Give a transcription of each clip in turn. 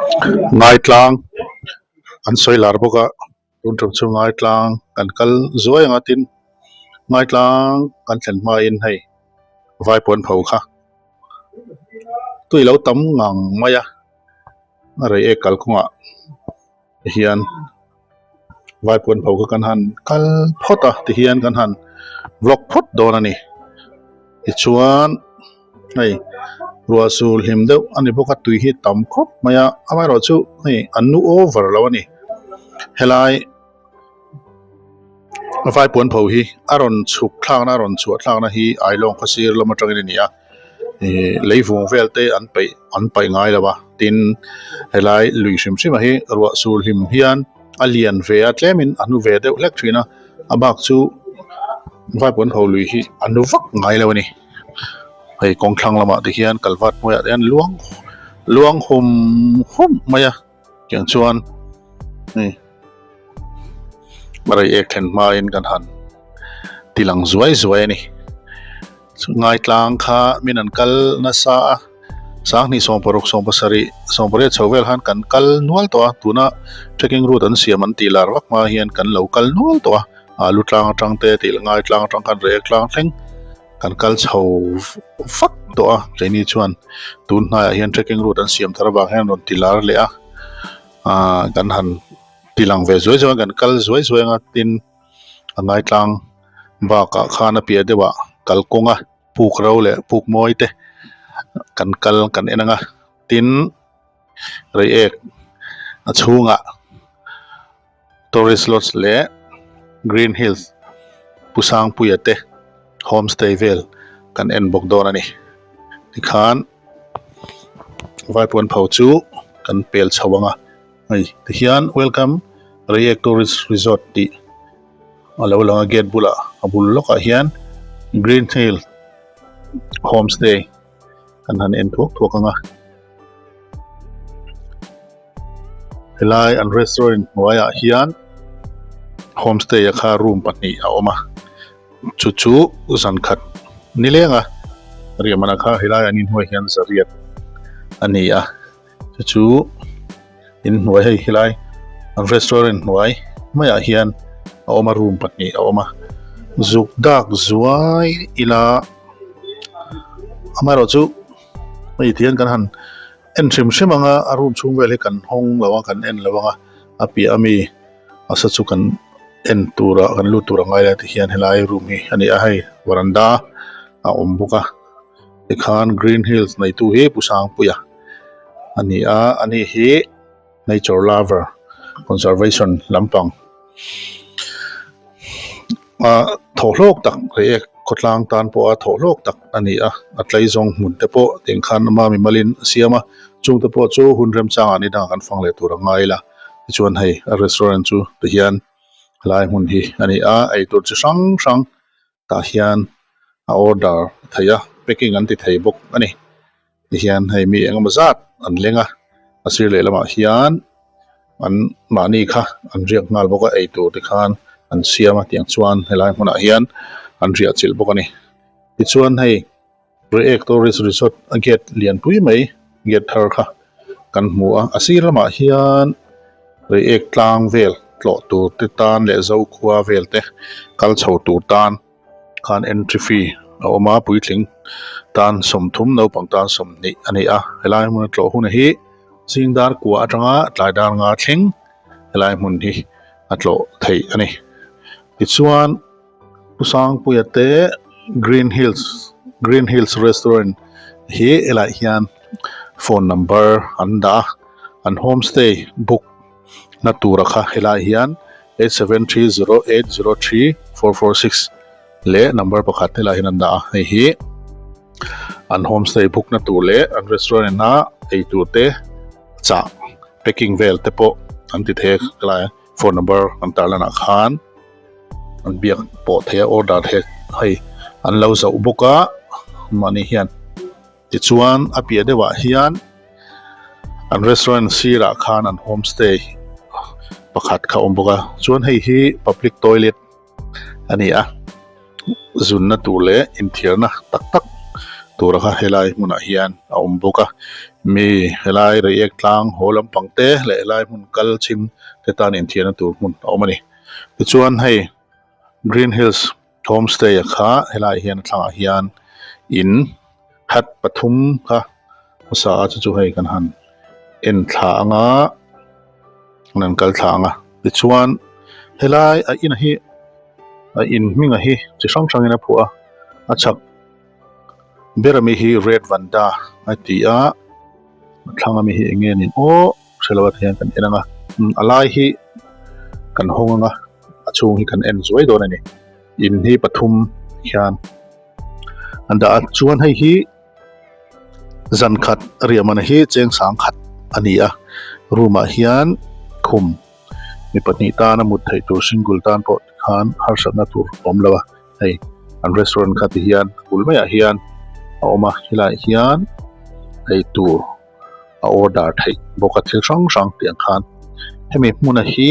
Ngaitlang an sawi lar bawk a tun tum chu ngaitlang kan kal zuai ang a tin ngaitlang kan thlen hmain hei vaipuan pho kha tui lo tam ngang mai a a reiek kalkawngah hian vaipuan pho kha kan han kal phawt a tihian kan han vlog phawt dawn a ni tichuan hei ruah sur hlim deuh a ni bawk a tui hi tam khawp mai a amaherawhchu hei an nu over lo a ni helai vaipuan pho hi a rawn chhuk thlakna a rawn chhuah thlakna hi ailawng khaw sir lam atangin a ni a. Ihh lei vung vel te an peih an paih ngai lo a tin helai lui hrim hrim ah hi ruah sur hlim hian a lian ve a tlemin a hnu ve deuh hlek thin a a bak chu vaipuan ho lui hi a nu vak ngai lo a ni hei kawng thlang lamah te hian kalvat hnuaiah te hian luang luang hum hum mai a tiang chuan hei reiek thlen hmain kan han ti lang zuai zuai a ni. Ngaitlang kha min an kal nasa a sanghnih sawmparuk sawmpasarih sawmpariat chho vel khan kan kal nual tawh a tuna trekking route an siam an tih lar vak hma hian kan lo kal nual tawh a alu tlang atang te tih leh ngaitlang atang khan reiek tlang thleng kan kal chho vak tawh a keini chuan tun hnaiah hian trekking route an siam thar avang hian rawn ti lar leh a ahh kan han ti lang ve zuai zuai a kan kal zuai zuai anga tin. A ngaitlang bakah khan a piah deuhah kalkawnga puk ro leh puk mawi te kan kal kan en ang a tin reiek a chhungah tourist lodge leh green hills pu sangpuia te homestay vel kan en bawk dawn a ni tikhan vaipuan pho chu kan pel chho ang a. Hei tihian welcome Reiek tourist resort tih a lo lang a gate bulah a bul lawkah hian green hill homestay kan han en thuak thuak ang a helai an restaurant hnuaiah hian homestay a kha room pahnih a awm a chu chu zan khat nileng a riahmana kha helai an inhnuai hian zariat a ni a. Chu chu inhnuai hei helai an restaurant hnuai maiah hian a awm a room pahnih a awm a zuk dak zuai ila amaherawh chu hei ti hian kan han en hrim hrim ang a a room chhung vel hi kan hawng lo a kan en lo ang a a piah ami a sa chu kan en turah kan lut tur a ngai lai te hian helai room hi a ni a hei varanda a awm bawk a. Tikhan Green Hills neitu hi Pu Sangpuia a ni a, ani hi nature lover conservation lampang a thawh hlawk tak reiek khawtlang tan pawha thawh hlawk tak a ni a, a tleizawng hmun te pawh tiang khan ama mimalin a siam a, chung te pawh chu hun remchangah ni dangah kan fang leh tur a ngai la tichuan hei a restaurant chu tihian helai hmun hi a ni a, eitur chi hrang hrang. Tah hian a order theih a packing an ti thei bawk a ni tihian hei mi engemaw zat an leng a a sir lehlamah hian an mahni kha an riak nghal bawk a eitur te khan an siam a tiang chuan helai hmunah hian an riah chilh bawk a ni tichuan hei. Reiek Tourist Resort a gate lianpui mai gate thar kha kan hmu a a sir lamah hian Reiek tlang vel tlawh tur te tan leh Zokhua vel te kal chho tur tan khan entry fee a awm a puitling tan sawmthum naupang tan sawmhnih a ni a helai hmuna tlawh hun hi zing dar kua atanga tlai dar nga thleng helai hmun hi a tlawh theih a ni tichuan. Pu Sangpuia te Green Hills Green Hills restaurant hi helaiah hian phone number an dah a an homestay book na tura kha helaiah hian 8730803446 leh number pakhat helaiah hian an dah a hei hi an homestay book na tur leh an restaurant a eitur te chah packing vel te pawh an ti thei a helai phone number an tarlan ah khan. An biak pawh thei a order thei hei an lo zoh bawk a mahni hian tichuan a piah deuhah hian an restaurant sirah khan an homestay pakhat kha a awm bawk a chuan hei hi public toilet a ni a zunna tur leh inthiarna tak tak. tura kha helai hmunah hian a awm bawk a mi helai reiek tlang haw lampang te leh helai hmun kal chhim te tan inthiarna tur hmun a awm a ni tichuan hei green hills homestay a kha helaiah hian a thlangah hian in hat pathum kha hmasa a chu chu hei kan han en thla anga an han kal thla anga tichuan helai a inah hi a in hming ah hi chi hrang hrangin a phuah a a chhak ber ami hi red vanda a ti a a thlang ami hi eng nge ni aw hre lo a ti hian kan en anga a lai hi kan hawng anga a chhung hi kan en zuai dawn a ni in hi pathum hian an dah a chuan hei hi zan khat riah man hi cheng sang khat a ni a room ah hian khum mi pahnih tana mut theih tur single tan pawh tikhan harsatna tur a awm lo a hei an restaurant kha ti hian a bul maiah hian a awm a helaiah hian eitur a order theih bawk a thil hrang hrang tih ang khan hemi hmuna hi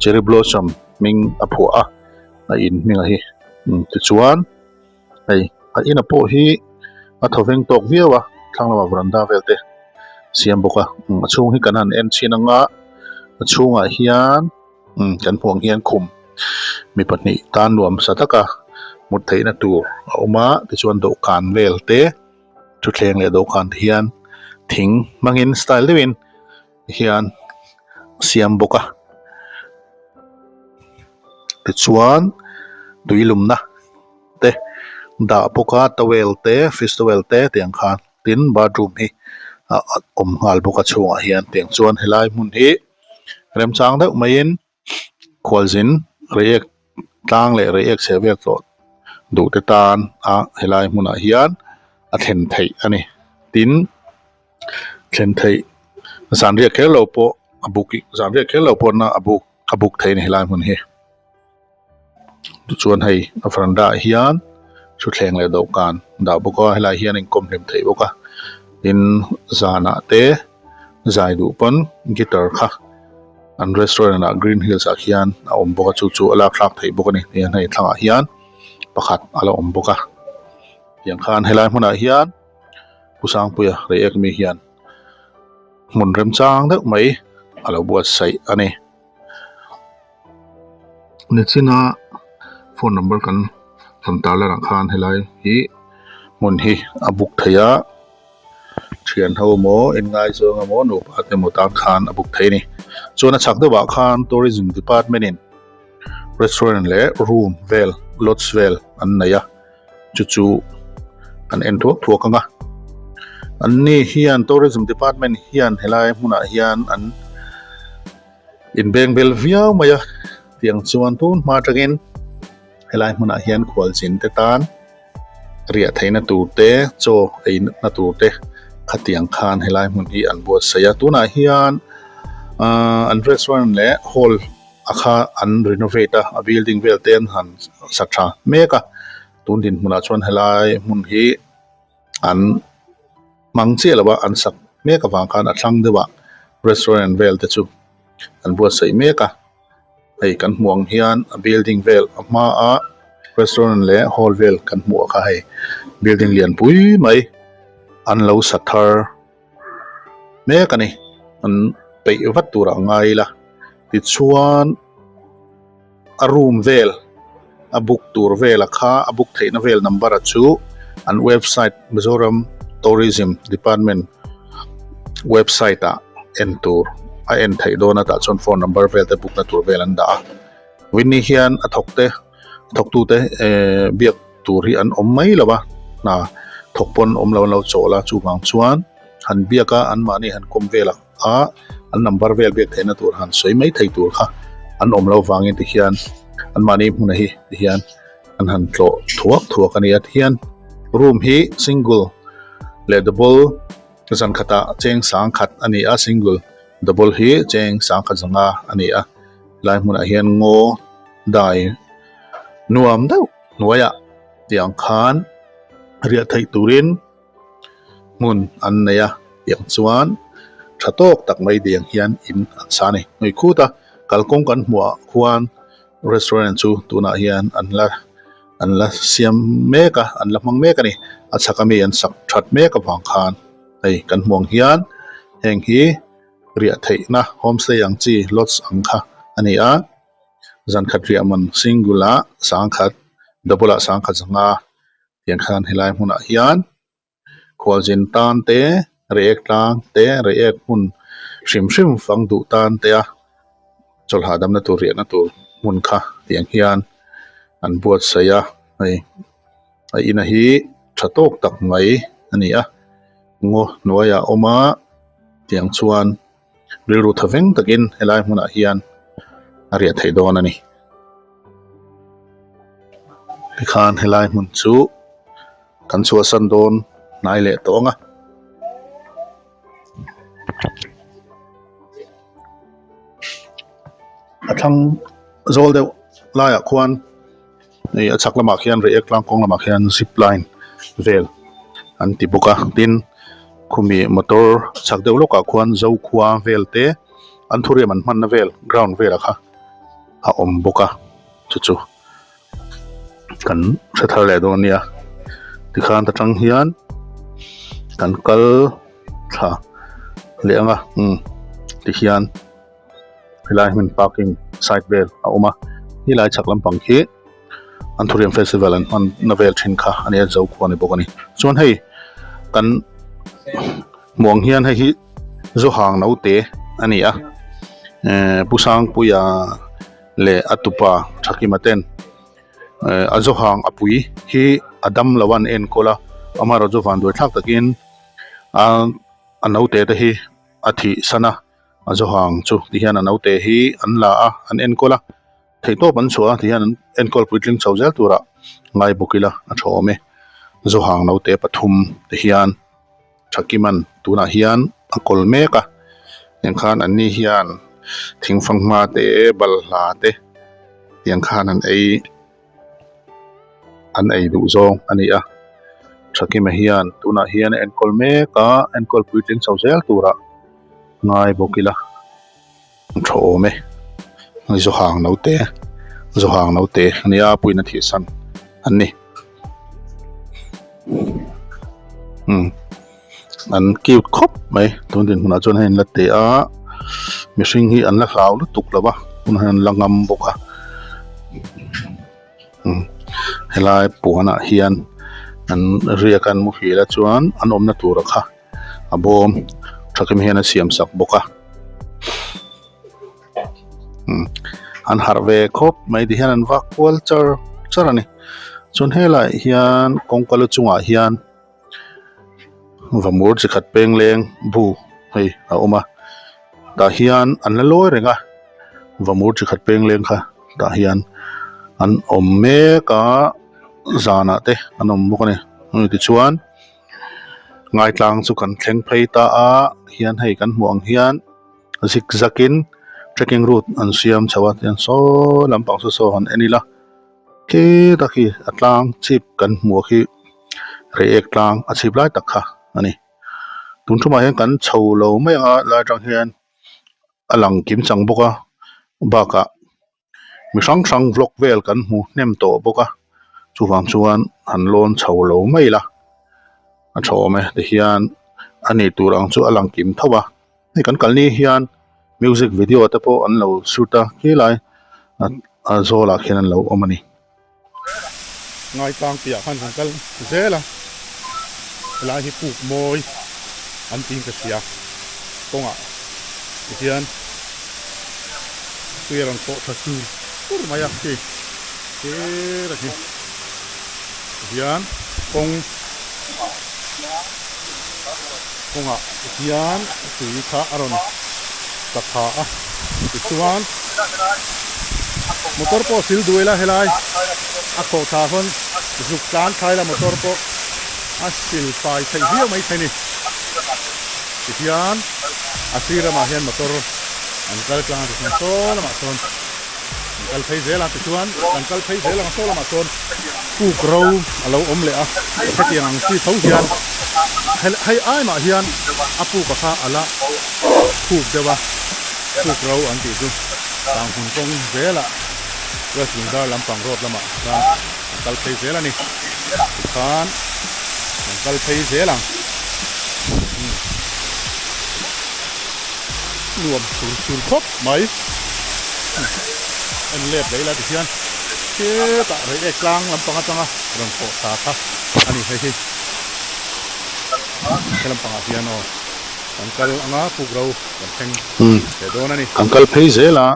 cherry blossom hming a phuah a a in hming a hi tichuan hei a inah pawh hi a thawveng tawk viau a thlang lamah veranda vel te siam bawk a a chhung hi kan han en chhin anga a chhungah hian kan hmuh ang hian khum mi pahnih tan nuam sa taka mut theihna tur a awm a tichuan dawhkan vel te thutthleng leh dawhkan te hian thing hmangin style deuhin hian a siam bawk a tichuan tui lumna te dah bawk a towel te fish towel te tiang khan tin bathroom hi a awm nghal bawk a chhungah hian tiang chuan helai hmun hi remchang deuh maiin khualzin reiek tlang leh reiek chheh vel tlawh duh te tan a helai hmunah hian a thlen theih a ni tin thlen theih zan riak kher lo pawh a buk zan riak kher lo pawh a buk a buk theih a ni helai hmun hi. Tichuan hei a veranda ah hian thutthleng leh dawhkan dah bawk a helai hian a inkawm hlim theih bawk a tin zanah te zai duh pawn guitar kha an restaurant ah green hills ah khian a awm bawk a chu chu a lak thlak theih bawk a ni tihian hei thlangah hian pakhat a la awm bawk a tiang khan helai hmunah hian Pu Sangpuia Reiek mi hian hmun remchang deuh mai a lo buatsaih a ni. Nichina phone number kan rawn tar lanah khan helai hi hmun hi a book thei a thian ho emaw inngaizawng emaw nupa te emaw tan khan a book thei a ni chuan a chhak deuhah khan tourism department in restaurant leh room vel lodge vel an nei a chu chu an en thuak thuak ang a an ni hian tourism department hian helai hmunah hian an. Inbeng bel viau mai a tiang chuan tun hma atangin helai hmunah hian khualzin te tan riah theihna tur te chaw ei na tur te khatiang khan helai hmun hi an buatsaih a tunah hian ahh an restaurant leh hall a kha an renovate a a building vel te an han sa tha mek a tun dinhmunah chuan helai hmun hi an hmang chiah lo a an sak mek avang khan a thlang deuh ah restaurant vel te chu an buatsaih mek a hei kan hmuh ang hian a building vel a hma a restaurant leh hall vel kan hmuh ah kha hei building lian pui mai an lo sa thar mek a ni an peih vat tur ah ngai ila tichuan. a room vel a book tur vel a kha a book theihna vel number a chu an website Mizoram tourism department website ah en tur a en theih dawn a tah chuan phone number vel te book na tur vel an dah a Winnie hian a thawk te thawk tu te ehh biak tur hi an awm mai lo a hna thawk pawn awm lo an lo chawl a chuvang chuan han biak a anmahni han kawm vel a. a an number vel biak theihna tur han sawi mai thei tur kha an awm loh vangin tihian anmahni hmunah hi tihian an han tlawh thuak thuak a ni a tihian room hi single leh double zan khatah cheng sang khat a ni a single double hi cheng sang khat zanga a ni a helai hmunah hian ngaw dai nuam deuh hnuaiah tiang khan riah theih turin. Hmun an nei a tiang chuan tha tawk tak mai deng hian in an sa a ni. Hmui khut a kalkawng kan hmuh ah khuan restaurant chu tunah hian an la an la siam mek a an la hmang mek a ni. A chhak ami an sak that mek avang khan hei kan hmuh ang hian heng hi riah theihna homestay ang chi lodge ang kha a ni a zan khat riah man single ah sangkhat double ah sangkhat zanga tiang khan helai hmunah hian khualzin tan te reiek tlang te reiek hmun hrim hrim fang duh tan te a chawlh hahdamna tur riahna tur hmun kha tiang hian an buatsaih a hei a in a hi tha tawk tak mai a ni a ngaw hnuaiah a awm a tiang chuan rilru tha veng takin helai hmunah hian a riah theih dawn a ni tikhan helai hmun chu kan chhuahsan dawn hnai leh tawh ang a. A thlang zawl deuh laiah khuan hei a chhak lamah khian reiek tlang kawng lamah khian zip line vel an ti bawk a tin khumi motor chhak deuh lawkah khuan zokhua vel te an thuriam an hmanna vel ground velah kha a awm bawk a chu chu kan hre thar leh dawn nia tikhan ta tang hian kan kal thla leh ang a umm tihian helai hmun parking side vel a awm a helai chhak lampang khi Anthurium festival an hman na vel thin kha a nia Zokhua ni bawk a ni chuan hei kan hmuh ang hian hei hi Zawhang naute a ni a ehh Pu Sangpuia leh a tupa Thakima ten ehh a Zawhang a pui hi a dam lo a an enkawl a amaherawhchu chu vanduai thlak takin a naute te hi a thih san a a Zawhang chu tihian a naute hi an la a an enkawl a. Theihtawp an chhuah a tihian an enkawl puitling chho zel turah ngai bawk ila a tha awm e. Zawhang naute pathum te hian Thakiman tunah hian a kawl mek a, tiang khan an ni hian thingfanghma te balhla te tiang khan an ei an ei duh zawng a ni a. Thakima hian tunah hian a enkawl mek a, enkawl puitling chho zel turah ngai bawk ila. Tha awm e Zawhang naute Zawhang naute a nia puiin a thih san an ni umm an cute khawp mai tun dinhmunah chuan hei an la teh a mihring hi an la hlau lutuk lo va tunah hian an la ngam bawk a umm helai puanah hian an riak a an muhil a chuan an awmna tura kha. A bawm thakim hian a siam sak bawk a umm an harh ve khawp mai ti hian an vak kual char char a ni chuan helaiah hian kawngka lu chungah hian vamur chi khat peng leng bu hei a awm a tah hian an la lawi reng a vamur chi khat peng leng kha tah hian an awm mek a zanah te an awm bawk a ni tichuan. Ngaitlang chu kan thleng phei ta a hian hei kan hmuh ang hian zig zag in trekking route an siam chho a tihian saw lampang saw saw han en ila kheta khi a tlang chhip kan hmuh khi reiek tlang a chhip lai tak kha a ni tun thumah hian kan chho lo mai ang a lai atang hian a lang kim chang bawk a bakah. Mi hrang hrang vlog vel kan hmu hnem tawh bawk a chuvang chuan han lawn chho lo mai la a tha awm e tihian a nih tur ang chu a lang kim tho a hei kan kalni hian music video te pawh an lo shoot a khilai a zawlah khian an lo awm a ni. Ngaitlang piah khan kan kal zel a, helai hi puk mawi an tiin ka hria kawngah tihian tui a rawn khawh tha chur chur mai a khi thir a khi tihian kawng kawngah hian tui kha a rawn tla thla a tichuan motor pawh sil duai la helai a khawh thla hawn zuk tlan thlai la motor pawh a sil fai theih viau mai thei a ni tihian a sir ramah hian motor an kal tlang a tichuan saw lamah sawn an kal phei zel a tichuan kan kal phei zel ang saw lamah sawn puk ro a lo awm leh a hetiang ang chi tho hian hei ai mah hian a puk a kha a la khuk deuh a puk ro an tih chu tang hmun kawng zelah West Lungdar lampang road lamah khan a kal phei zel a ni tikhan. kal phei zel ang. Nuam chur chur khawp mai. En let leh ila tikhian hetah Reiek tlang lampang atanga rawn khawh thla kha a ni hei hi. He lampangah hian aw kan kal anga puk ro kan thleng leh dawn a ni. Kan kal phei zel a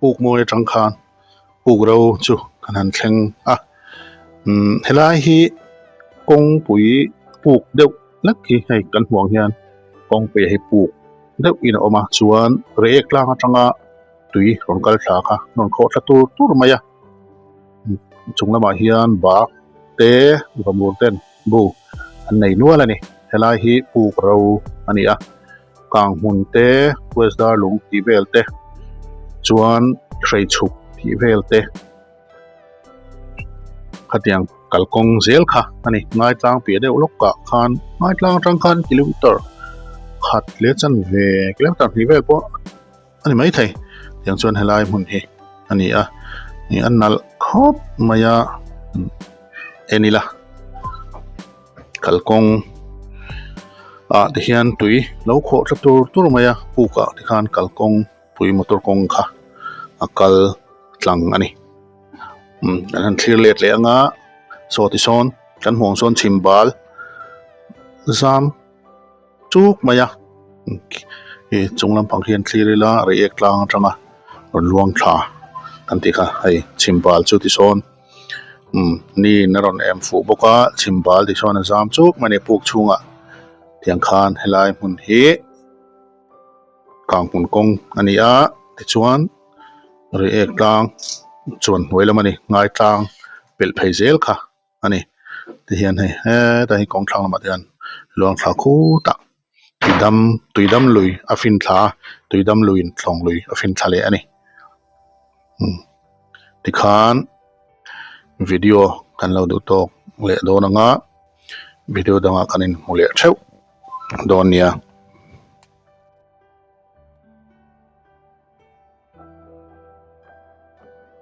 puk mawi atang khan puk ro chu kan han thleng a. Umm helai hi kawngpui puk deuh hlek hi hei kan hmuh ang hian kawngpui hi puk deuh in a awm a chuan Reiek tlang atanga tui rawn kal thla kha rawn khawh thla tur tur mai a chung lamah hian bak te vamur ten bu an nei nual a ni helai hi puk ro a ni a kang hmun te west darlung tih vel te chuan hreichhuk tih vel te khatiang kalkawng zel kha a ni ngaitlang piah deuh lawk ah khan ngaitlang atang khan kilometer khat leh chanve kilometer hnih vel pawh a ni maithei tiang chuan helai hmun hi a ni a ih a nalh khawp mai a en ila kalkawng ah te hian tui lo khawh tla tur tur mai a puk ah te khan kalkawng pui motor kawng kha a kal tlang a ni umm an han thlir let leh anga saw ti sawn kan hmuh ang sawn chhim bal zam chuk mai a ih chung lampang hian thlir ila reiek tlang atanga rawn luang thla kan tih kha hei chhim bal chu ti sawn umm ni in a rawn em fuh bawk a chhim bal ti sawn a zam chuk mai a ni puk chhungah tiang khan helai hmun hi. Kanghmun kawng a ni a tichuan Reiek tlang chuan hnuai lam a ni ngai tlang pelh phei zel kha a ni tihian hei hetah hi kawng thlang lamah te hian luang thla khutah tuidam tuidam lui a fin thla a tuidam luiin tlawng lui a fin thla leh a ni tikhan video kan lo duh tawk leh dawn ang a video dangah kan inhmu leh theuh dawn nia.